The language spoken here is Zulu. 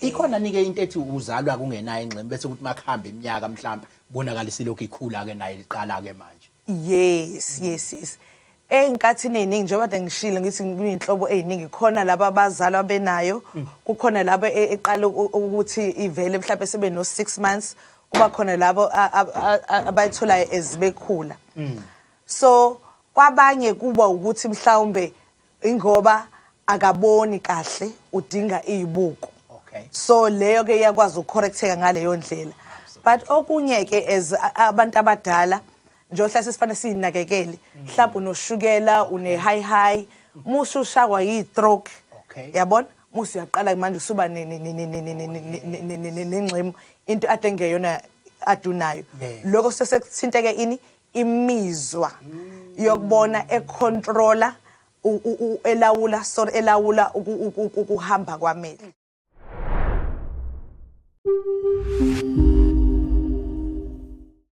Ikhona nike into ethi uzalwa kungenayo ingxenye bese kuthi makuhamba iminyaka mhlawumbe bonakala isilokhu ikhula ke nayo iqala ke manje. Yes. Ey'nkathini ey'ningi njengoba kade ngishilo ngithi kuyinhlobo ey'ningi khona laba abazalwa benayo kukhona laba e, eqala ukuthi ivele mhlawumbe sebe no-six months kuba khona labo abayitholayo as bekhula. So kwabanye kuba ukuthi mhlawumbe ingoba akaboni kahle udinga izibuko. So leyo ke iyakwazi ukucorrecteka ngaleyo ndlela. But okunye ke as abantu abadala njengoba sesifanele siyinakekele mhlawumbe unoshukela une high high musu ushakwa yi-stroke. Yabona musu uyaqala manje usuba nengxemu into ade ngeyona adunayo. Lokho sesekuthinteke ini imizwa yokubona econtroller elawula, sorry, elawula ukuhamba kwamehlo.